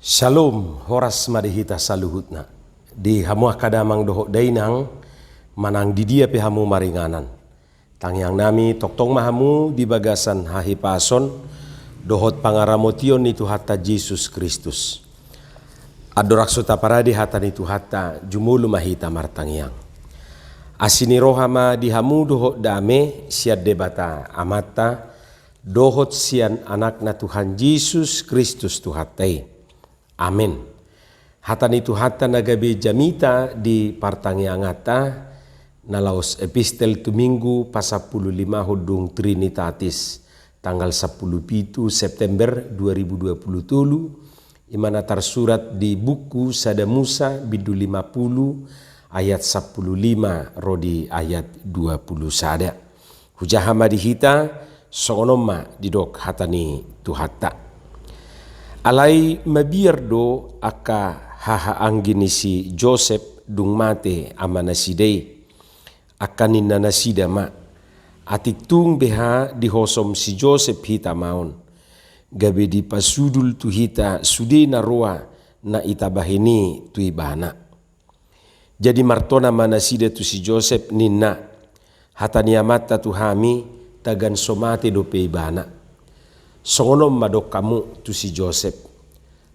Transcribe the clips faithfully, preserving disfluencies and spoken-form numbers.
Shalom, horas ma di hita saluhutna. Di hamu angka damang dohot dainang, manang di dia pe hamu maringanan. Tangiang nami, tongtong ma hamu di bagasan hahipason dohot pangaramotion ni Tuhanta Jesus Kristus. Andorang so taparade hata ni Tuhanta, jumolo ma hita martangiang. Asi ni roha ma di hamu dohot dame sian Debata Amanta, dohot sian Anakna Tuhan Jesus Kristus Tuhanta i. Amen. Hata ni Tuhanta na gabe jamita di partangianganta, na laos epistel tu Minggu pasampulu limahon dung Trinitatis, tanggal sampulu pitu September dua ribu dua pulu tolu, i ma na tarsurat di buku Sada Musa bindu lima pulu ayat sampulu lima ro di ayat dua pulu sada. Hujaha ma di hita, songon on ma didok hata ni Tuhanta. Alai mabiar do angka hahaanggi ni si Josep dung mate amanasida i. Angka ninna nasida ma, atik tung beha dihosom si Josep hita ma on, gabe dipasudul tu hita sude na roa na itabahen i tu ibana. Jadi martona ma nasida tu si Josep, ninna, hata ni amanta tu hami, tagan so mate dope ibana. Songon on ma dok hamu tu si Josep,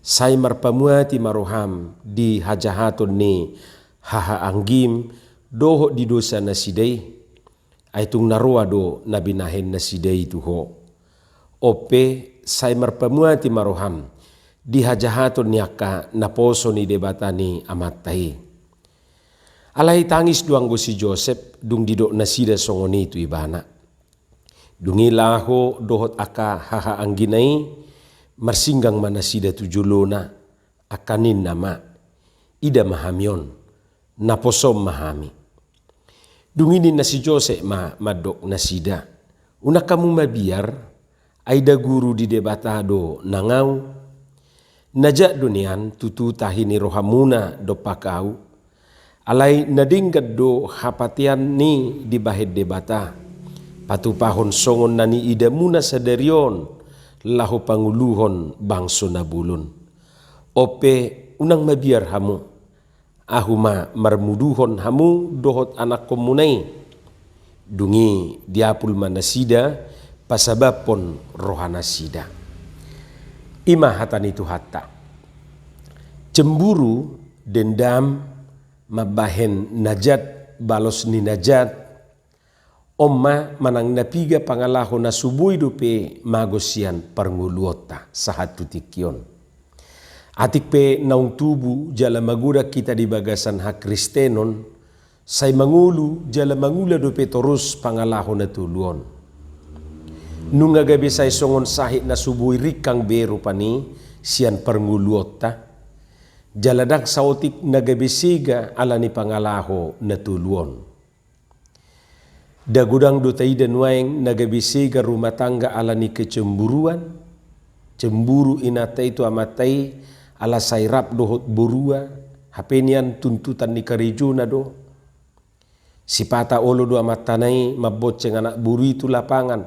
sai marpamuati ma roham di hajahaton ni hahaanggim dohot di dosa nasida i. Ai tung na roa do na binahen nasida i tu ho. On pe, sai marpamuati ma roham di hajahaton ni angka naposo ni Debata ni amanta i. Alai tangis do anggo si Josep dung didok nasida songon i tu ibana. Dung i laho dohot angka hahaanggina i, marsinggang ma nasida tu jolona, angka ninna ma, ida ma hami on, naposom ma hami. Dung i ninna si Josep ma mandok nasida, unang hamu mabiar, ai ndaguru di Debata do nang ahu. Na jat do nian tutu tahi ni rohamuna dompak ahu. Alai na denggan do hapatean ni dibahen Debata, patupahon songon na niidamuna sadari on, laho panguluhon bangso na bolon. On pe, unang mabiar hamu, ahu ma marmuduhon hamu dohot anakkonmuna i. Dung i diapul ma nasida pasabamhon rohanasida. I ma hata ni Tuhanta. Cemburu, dendam, mambahen na jat balos ni na jat, on ma manang na piga pangalaho na so boi dope mago sian parngoluonta sahat tu tingki on. Atik pe naung tubu jala magodang hita di bagasan hakristenon, sai mangolu jala mangula dope torus pangalaho na tolu on. Nunga gabe sai songon sahit na so boi ringkang be rupani sian parngoluonta, jala ndang saotik na gabe sega ala ni pangalaho na tolu on. Nda godang do taida nuaeng na gabe sega rumah tangga ala ni kecemburuan, cemburu inanta i tu amanta i, ala sai rap dohot borua, hape nian tuntutan ni karejona do. Sipata olo do amantana i mambonceng anak boru i tu lapangan,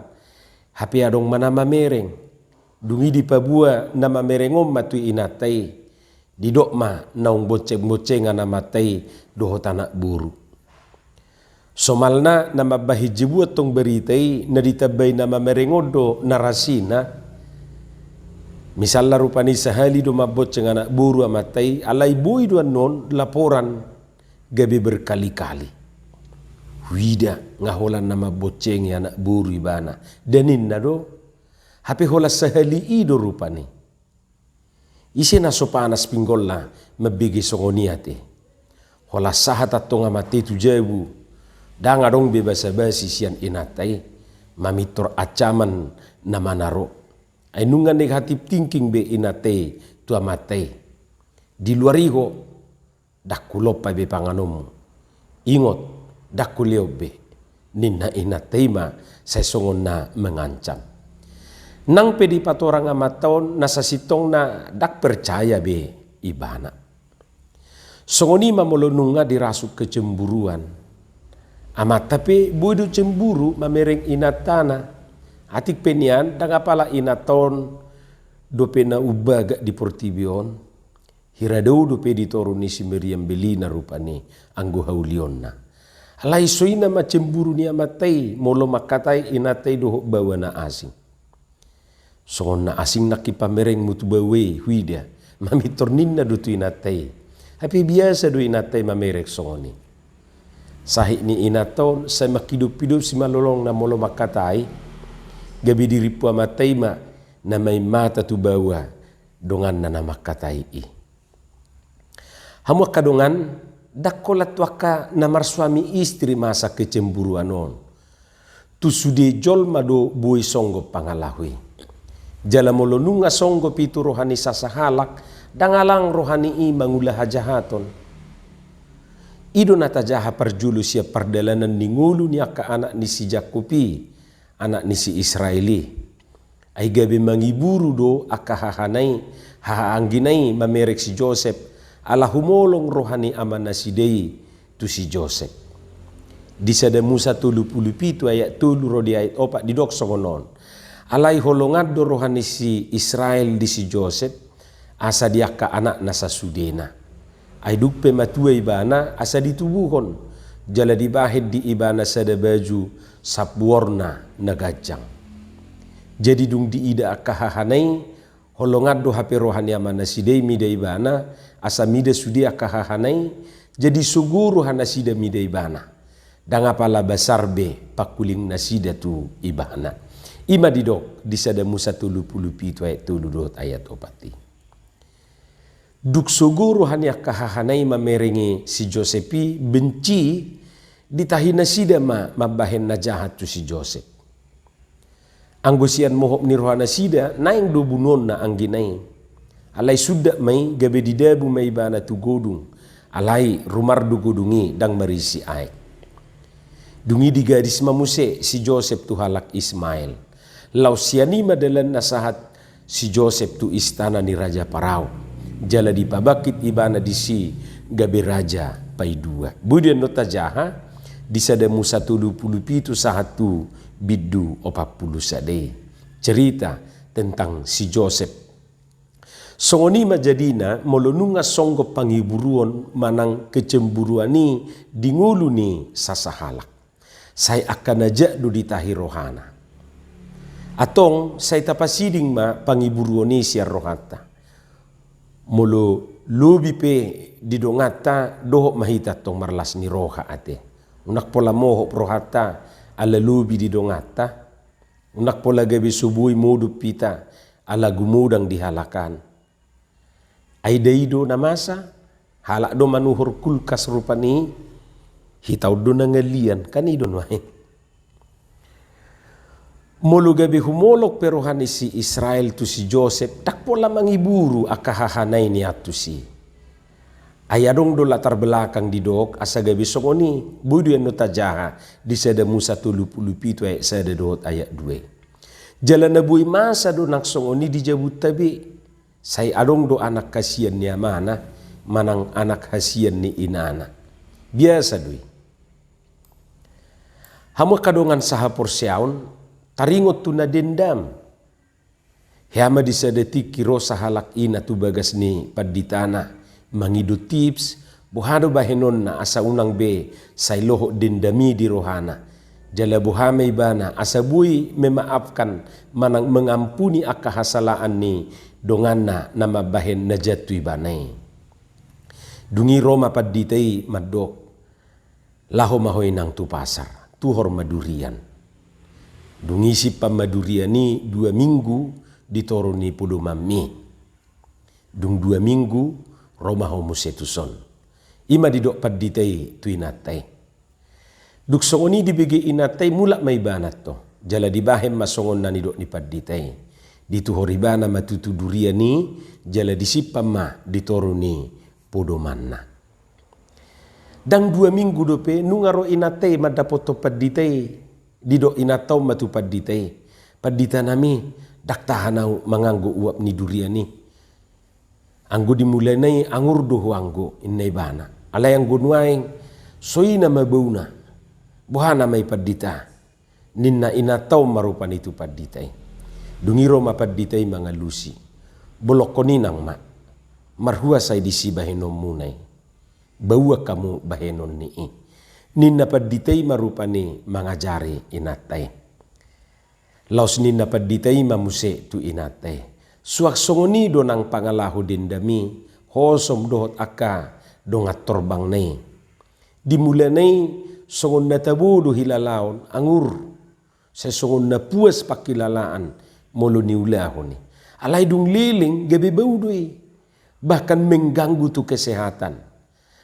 hape adong ma na mamereng. Dung i dipaboa na mamereng on ma tu inanta i, didok ma naung bonceng-boncengan amanta i dohot anak boru. Somalna na mambahen jebua tong barita i na ditambai na mamereng on do narasina. Misalna rupani sahali do mambonceng anak boru amanta i, alai boi do annon laporan gabe berkali-kali. Huida nga holan na mamboncengi anak boru ibana, nda ninna do. Hape holan sahali i do rupani. Ise na so panas pinggolna mambege songon i ate? Holan sahat antong amanta i tu jabu, ndang adong be basa-basi sian inanta i, mamintor ancaman na manaro. Ai nunga negative thinking be inanta i tu amanta i. Di luar i ho, ndang hulompa be panganonmu. Ingot, ndang hulehon be, ninna inanta i ma sai songon na mengancam. Nang pe dipatorang amanta on, na sasintongna ndang percaya be ibana. Songon i ma molo nunga dirasuk kecemburuan. Amanta pe boi do cemburu mamereng inantana. Atik pe nian ndang apala inanta on dope na umbagak di portibi on. Hira dao dope di toru ni si Miriam belina rupani anggo haulionna. Alai songon i ma cemburu ni amanta i molo mangkatai inanta i dohot baoa na asing. Songon na asing nangkin pamerengmu tu baoa i huida, mamintor ninna do tu inanta i. Hape biasa do inanta i mamereng songon i. Sahit ni inanta on sai manghidophidop simalolongna molo mangkatai, gabe dirimpu amanta i ma na main mata tu baoa donganna na mangkatai i. Hamu angka dongan, ndang holan tu angka na marsuami istri masa kecemburuan on. Tu sude jolma do boi songgop pangalaho i. Jala molo nunga songgop i tu roha ni sasahalak, ndang alang rohani i mangula hajahaton. I do na tajaha parjolo sian pardalanan ni ngolu ni angka anak ni si Jakkob i, anak ni si Israel i. Ai gabe mangiburu do angka hahana i, haha anggina i mamereng si Josep, ala humolong roha ni amanasida i tu si Josep. Di Sada Musa tolu pulu pitu ayat tolu ro di ayat opat didok songon on. Alai holongan do roha ni si Israel di si Josep, asa di angka anakna sasudena. Ai dung pe matua ibana asa ditubuhon, jala dibahen di ibana sada baju sampuorna na ganjang. Jadi dung diida angka hahana i, holongan do hape roha ni amanasida i mida ibana, asa mida sude angka hahana i, jadi sogo rohanasida mida ibana. Ndang apala basar be pangkulingnasida tu ibana. I ma didok di Sada Musa tolu pulu pitu ayat tolu dohot ayat opat i. Dung sogo roha ni angka hahana i mamerengi si Josep i, benci ditahi nasida ma mambahen na jahat tu si Josep. Anggo sian mohop ni rohanasida, naeng do bunuonna anggina i. Alai sundat ma i gabe didabu ma ibana tu godung. Alai rumar do godung i ndang marisi aek. Dung i digadis ma muse si Josep tu halak Ismael. Laos sian i ma dalanna sahat si Josep tu istana ni raja Parao. Jala dipabangkit ibana disi gabe raja paidua. Boi do annon tajaha di Sada Musa tolu pulu pitu sahat tu bindu opat pulu sada i. Cerita tentang si Josep. Songon i ma jadina molo nunga songgop pangiburuon manang kecemburuan i di ngolu ni sasahalak. Sai angka na jak do ditahi rohana. Antong sai tapasiding ma pangiburuon i sian rohanta. Molo lobi pe di donganta, dohot ma hita antong marlas ni roha ate. Unang pola mohop rohanta ala lobi di donganta. Unang pola gabe so boi modom hita ala gumodang di halak an. Ai da i do na masa, halak do manuhor kulkas rupani, hita on do na ngalian, kan i do nuaeng. Molo gabe humolong pe roha ni si Israel tu si Josep, ndang pola mangiburu angka hahana i nian tusi. Ai adong do latar belakang didok asa gabe songon i, boi do i annon tajaha di Sada Musa tolu pulu pitu ayat sada dohot ayat dua i. Jala na boi masa do nang songon i di jabunta be. Sai adong do anak hasian ni amana, manang anak hasian ni inana. Biasa do i. Hamu angka dongan sahaporseaon, taringot tu na dendam. Hea ma di sada tingki ro sahalak ina tu bagas ni panditana, mangido tips, boha do bahenonna asa unang be sai lohot dendam i di rohana. Jala boha ma ibana asa boi memaafkan manang mengampuni angka hasalaan ni donganna na mambahen na jat tu ibana i. Dung i ro ma pandita i mandok, laho ma ho inang tu pasar, tuhor ma durian. Dung i simpan ma durian i dua minggu di toru ni podomanmi. Dung dua minggu, ro ma ho muse tuson. I ma didok pandita i tu inanta i. Dung songon i dibege inanta i, mulak ma ibana antong. Jala dibahen ma songon na nidok ni pandita i. Dituhor ibana ma tutu durian i, jala disimpan ma di toru ni podomanna. Ndang dua minggu dope, nunga ro inanta i mandapothon pandita i, didok inanta on ma tu pandita i. Pandita nami, ndang tahan ahu manganggo uap ni durian i. Anggo di mulana i angur do huanggo, inna ibana. Alai anggo nuaeng, so i nama bauna. Boha nama i pandita? Ninna inanta on ma rupani tu pandita i. Dung i ro ma pandita i mangalusi. Bolongkon inang ma. marhua sai disi bahenonmuna i. Bauan hamu bahenon ni i. Ninna pandita i ma rupani mangajari inanta i. Laos ninna pandita i ma muse tu inanta i. Suang songon i do nang pangalaho dendam i, hosom dohot angka dongan torbangna i. Di mulana i songon na tabo do hilalaon angur. Sai songon na puas panghilalaan molo niulahon i. Alai dung leleng gabe bau do i. Bahkan mengganggu tu kesehatan.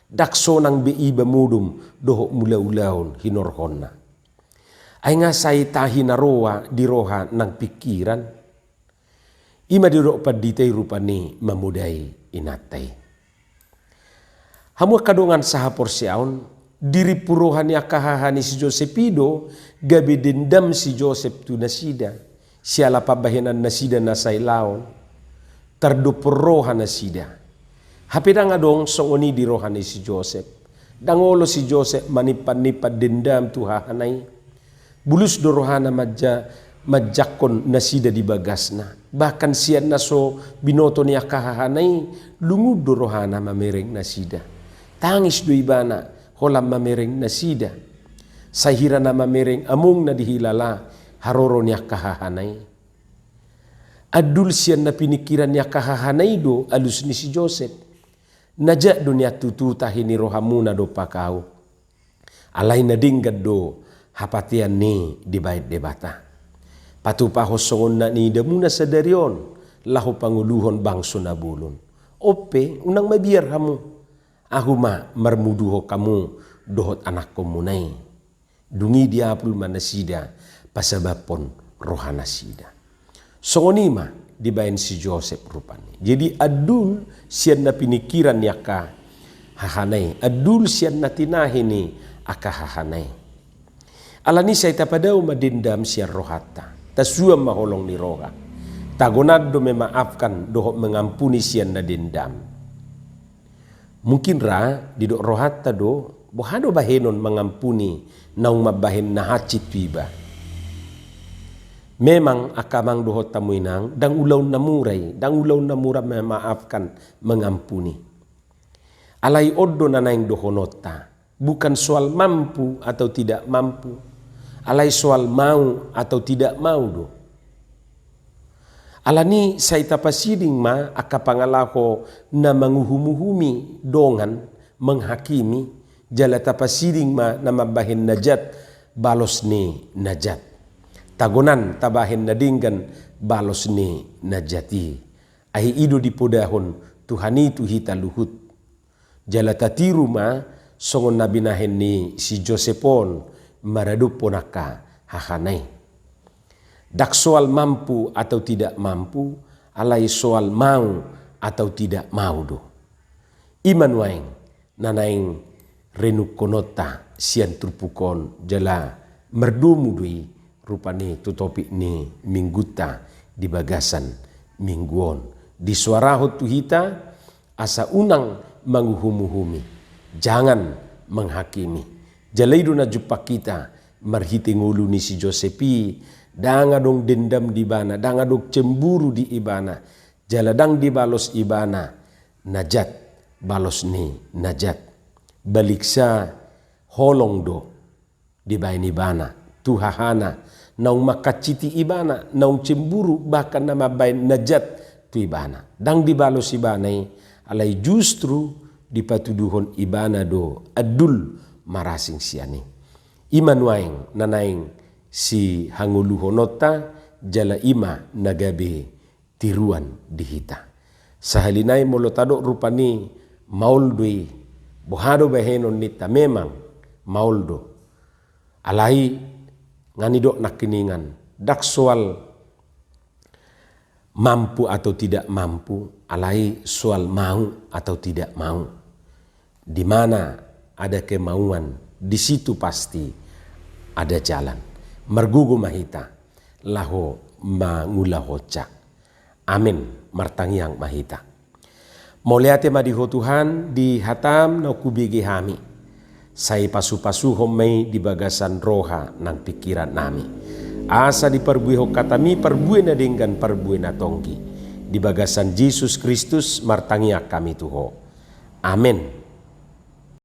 Ndang sonang be iba modom dohot mulaulaon hinorhonna. Ai nga sai tahi na roa di roha nang pingkiran. I ma didok pandita i rupani mamodai inanta i. Hamu angka dongan sahaporseaon, dirimpu roha ni angka haha ni si Josep i do gabe dendam si Josep tu nasida. Siala pambahenan nasida na sai laon, tardophon roha nasida. Hape ndang adong songon i di roha ni si Josep. Ndang olo si Josep manimpan-nimpan dendam tu hahana i. Bulus do rohana manja-, manjangkon nasida di bagasna. Bahkan sian na so binoto ni angka hahana i, lungun do rohana mamereng nasida. Tangis do ibana holan mamereng nasida. Sai hira na mamereng amongna dihilala haroro ni angka hahana i. Andul sian na piningkiran ni angka hahana i do alus ni si Josep. Na jat do nian tutu tahi ni rohamuna dompak ahu. Alai na denggan do hapatean ni dibaen Debata. Patupahon songon na niidamuna sadari on, laho pangoluhon bangso na bolon. On pe, unang mabiar hamu. Ahu ma marmuduhon hamu dohot anakkonmuna i. Dung i diapul ma nasida pasabamhon roha nasida. Songon i ma dibaen si Josep rupani. Jadi andul sian na piningkiran ni angka hahana i, andul sian na tinahi ni angka hahana i. Alani sai tapadao ma dendam sian rohanta. Tasuan ma holong ni roha. Tagonan do memaafkan dohot mengampuni sian na dendam. Mungkin ra didok rohanta do, boha do bahenon mangampuni naung mambahen na hansit tu iba. Memang angka amang dohot hamu inang, ndang ulaon na mura i, ndang ulaon na mura memaafkan, mengampuni. Alai on do na naeng dohononta, bukan soal mampu atau tidak mampu, alai soal mau atau tidak mau do. Alani sai tapasiding ma angka pangalaho na manguhumuhumi dongan, menghakimi, jala tapasiding ma na mambahen na jat balos ni na jat. Tagonan tabahen na denggan balos ni na jat i. Ai i do dipodahon Tuhan i tu hita luhut. Jala tatiru ma songon na binahen ni si Josep on maradophon angka hahana i. Ndang soal mampu atau tidak mampu, alai soal mau atau tidak mau do. I ma nuaeng na naeng renungkononta sian turpuk on jala mardomu do i rupani tu topik ni minggunta di bagasan minggu on. Disuarahon tu hita asa unang manguhumuhumi, jangan menghakimi. Jala i do na jumpang hita marhite ngolu ni si Josep i, ndang adong dendam di ibana, ndang adong cemburu di ibana, jala ndang dibalos ibana na jat balos ni na jat. Baliksa holong do dibaen ibana tu hahana, naung mangkansiti ibana, naung cemburu, bahkan na mambaen na jat tu ibana. Ndang dibalos ibana i, alai justru dipatuduhon ibana do andul marasing sian i. I ma nuaeng na naeng sihangoluhononta jala i ma na gabe tiruan di hita. Sahali nai molo tadok rupani maol do i, boha do bahenon ninta, memang maol do. Alai nga nidok nangkiningan, ndang soal mampu atau tidak mampu, alai soal mau atau tidak mau. Di mana ada kemauan, di situ pasti ada jalan. Margogo ma hita laho mangulahonsa. Amen. Martangiang ma hita. Mauliate ma di Ho Tuhan, di hataM naung hubege hami. Sai pasupasuhon ma i di bagasan roha nang pingkirannami. Asa diparbuehon hataMi parbue na denggan, parbue na tonggi. Di bagasan Jesus Kristus martangiang hami tu Ho. Amen.